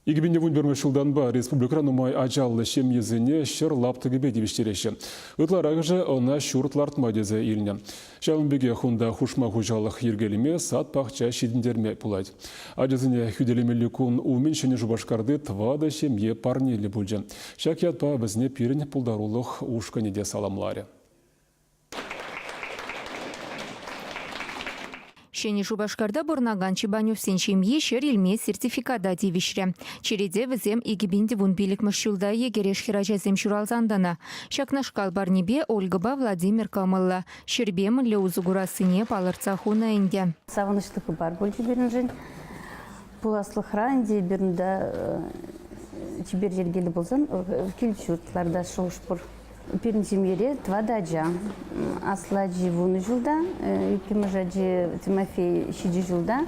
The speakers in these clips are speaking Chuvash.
2011 ҫултанпа республикӑра нумай ачаллӑ ҫемьесене ҫӗр лаптӑкӗпе тивӗҫтереҫҫӗ. Ытларахӑшӗ ӑна ҫурт лартма тесе илнӗ. Ҫавӑн пекех унта хушма хуҫалӑх йӗркелеме, сад-пахча ҫитӗнтерме пулать. Ачасене хӳтӗлемелли кун умӗн Ҫӗнӗ Шупашкарти тӑватӑ ҫемье парнеллӗ пулчӗ. Ҫак ятпа вӗсене пирӗн пултарулӑх ушкӑнӗ те саламларӗ. Ҫӗнӗ Шупашкарта пурӑнакан Чебаневсен ҫемйи ҫӗр илме сертификата тивӗҫрӗ. Черете вӗсем 2015 ҫулта йӗкӗреш хӗрачасем ҫуралсан тӑнӑ. Ҫакнашкал парнепе Ольгӑпа Владимир кӑмӑллӑ. Ҫӗрпе мӗнле усӑ курассине палӑртса хунӑ ӗнтӗ. Савӑнӑҫлӑ хыпар пулчӗ пирӗншӗн. Пуласлӑхра ӗнтӗ эпир унта чипер йӗркеллӗ пулсан кил-ҫурт лартас шухӑш пур. Пирӗн ҫемьере тӑватӑ ача. Аслӑ ачи вунӑ ҫулта, иккӗмӗш ачи Тимофей ҫичӗ ҫулта.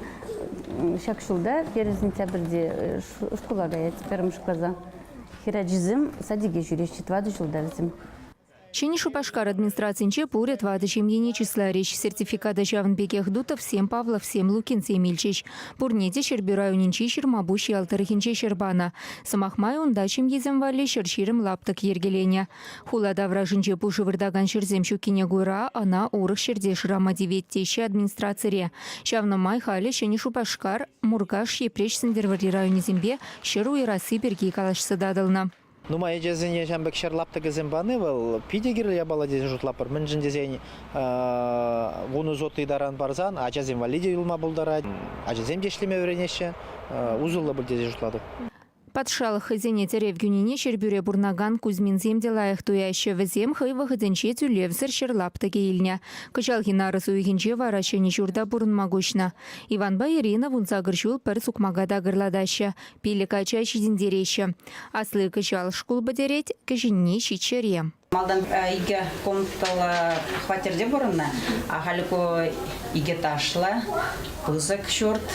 Ҫак ҫулта первый сентябрьте шкула каять, пӗрремӗш класа. Хӗрачисем садике ҫӳреҫҫӗ, тӑватӑ ҫулта вӗсем. Ҫӗнӗ Шупашкар администрацинче пурӗ тӑватӑ ҫемьене чысларӗҫ. Сертификата ҫавӑн пекех Дутовсем, Павловсем, Лукинсем илчӗҫ. Пурне те Ҫӗрпӳ районӗнчи Ҫырмапуҫ ял тӑрӑхӗнче ҫӗр панӑ. Сӑмах май, унта ҫемьесем валли 120 лаптӑк йӗркеленӗ. Хула таврашӗнче пушӑ выртакан ҫӗрсем ҫуккине кура ӑна урӑх ҫӗрте шырама тивет теҫҫӗ администрацире. Ҫавна май халӗ Ҫӗнӗ Шупашкар, Муркаш, Йӗпреҫ, Сӗнтӗрвӑрри районӗсемпе ҫӗр уйӑрасси пирки калаҫса татӑлнӑ. Нумай ачасене ҫавӑн пек ҫӗр лаптӑкӗсем пани вӑл питӗ кирлӗ япала тесе шутлатпӑр. Мӗншӗн тесен вунӑ сотый таран парсан ачасем валли те юлма пултарать. Ачасем те ӗҫлеме вӗренеҫҫӗ. Усӑллӑ пуль тесе шутлатӑп. Патшалӑх хӑйсене тӗрев кӳнине Ҫӗрпӳре пурӑнакан Кузьминсем те лайӑх туяҫҫӗ. Вӗсем хӑй вӑхӑтӗнче тӳлевсӗр ҫӗр лаптӑкӗ илнӗ. Кӑҫалхи нарӑс уйӑхӗнче вара ҫӗнӗ ҫурта пурӑнма куҫнӑ. Иванпа Ирина вунсакӑр ҫул пӗр сукмака такӑрлатаҫҫӗ. Пилӗк ача ҫитӗнтереҫҫӗ. Асли кӑҫал шкул пӗтерет, кӗҫӗнни ҫиччӗре. Малтан икӗ комнатӑллӑ хваттерте пурӑннӑ, а халӗ ку икӗ этажлӑ пысӑк ҫурт.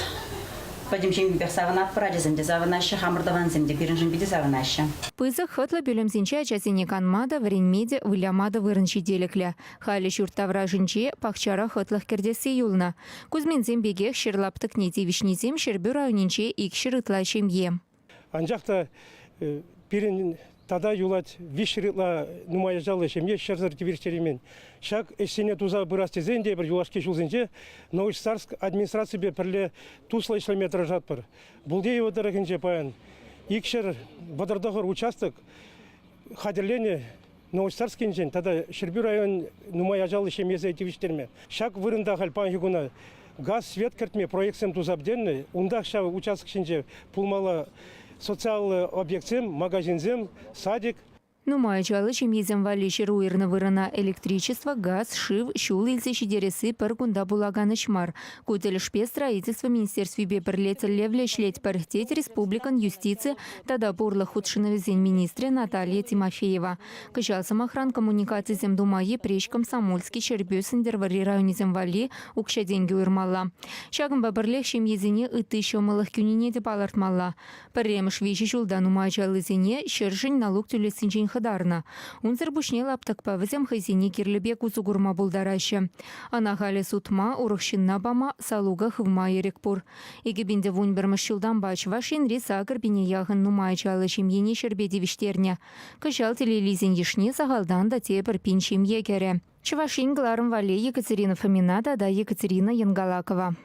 Пӗтӗм ҫемйипех савӑнатпӑр, ачасем те савӑнаҫҫӗ, хамӑр тӑвансем те пирӗншӗн питӗ савӑнаҫҫӗ. Пысӑк хӑтлӑ пӳлӗмсенче ачасене канма та, вӗренме те, выляма та вырӑн ҫителӗклӗ. Халӗ ҫурт таврашӗнче пахчара хӑтлӑх кӗртесси юлнӑ. Кузьминсем пекех ҫӗр лаптӑкне тивӗҫнисем Ҫӗрпӳ районӗнче икҫӗр ытла ҫемье. Анчах та пирӗн тата юлать виҫҫӗр ытла нумай ачаллӑ ҫемье ҫӗрсӗр тивӗҫтереймен. Ҫак ӗҫсене туса пырас тесен те эпир юлашки ҫулсенче Новочесарск администраципе пӗрле туслӑ ӗҫлеме тӑрӑшатпӑр. Булдеево тӑрӑхӗнче паян 239 участок хатӗрленӗ Новочесарскинчен тата Ҫӗрпӳ район нумай ачаллӑ ҫемьесене тивӗҫтерме. Ҫак вырӑнта халь паянхи куна газ, свет кӗртме проектсем туса пӗтернӗ. Унтах ҫав участок ҫинче пулмалла социаллӑ объектсем, магазинсем, садик. Нумай ачаллӑ ҫемьесем валли ҫӗр уйӑрнӑ вырӑна электричество, газ, шыв, ҫул илсе ҫитересси пӗр кунта пулакан ӗҫ мар. Ку тӗлӗшпе строительство министерствипе пӗрле тӗллевлӗ ӗҫлетпӗр, тет республикӑн юстици тата пурлӑх хутшӑнӑвӗсен министрӗ Наталья Тимофеева. Кӑҫал, сӑмахран, коммуникацисем тума Йӗпреҫ, Комсомольски, Ҫӗрпӳ, Сӗнтӗрвӑрри районӗсем валли укҫа-тенкӗ уйӑрмалла. Ҫакӑнпа пӗрлех ҫемьесене ытти ҫӑмӑллӑх кӳнине те палӑртмалла. Пӗрремӗш виҫӗ ҫулта нумай ачаллисене ҫӗршӗн налук тӳлессинчен хӑтарнӑ. Унсӑр пуҫне лаптӑкпа вӗсем хӑйсене кирлӗ пек усӑ курма пултараҫҫӗ. Ӑна халӗ сутма, урӑх ҫынна пама, салука хывма ирӗк пур. 2011 ҫултанпа Чӑваш Енри сакӑр пине яхӑн нумай ачаллӑ ҫемьене ҫӗрпе тивӗҫтернӗ. Кӑҫал телейлисен йышне сахалтан та тепӗр пин ҫемье кӗрӗ. Чӑваш Ен кӑларӑм валли Екатерина Фомина тата Екатерина Янгалакова.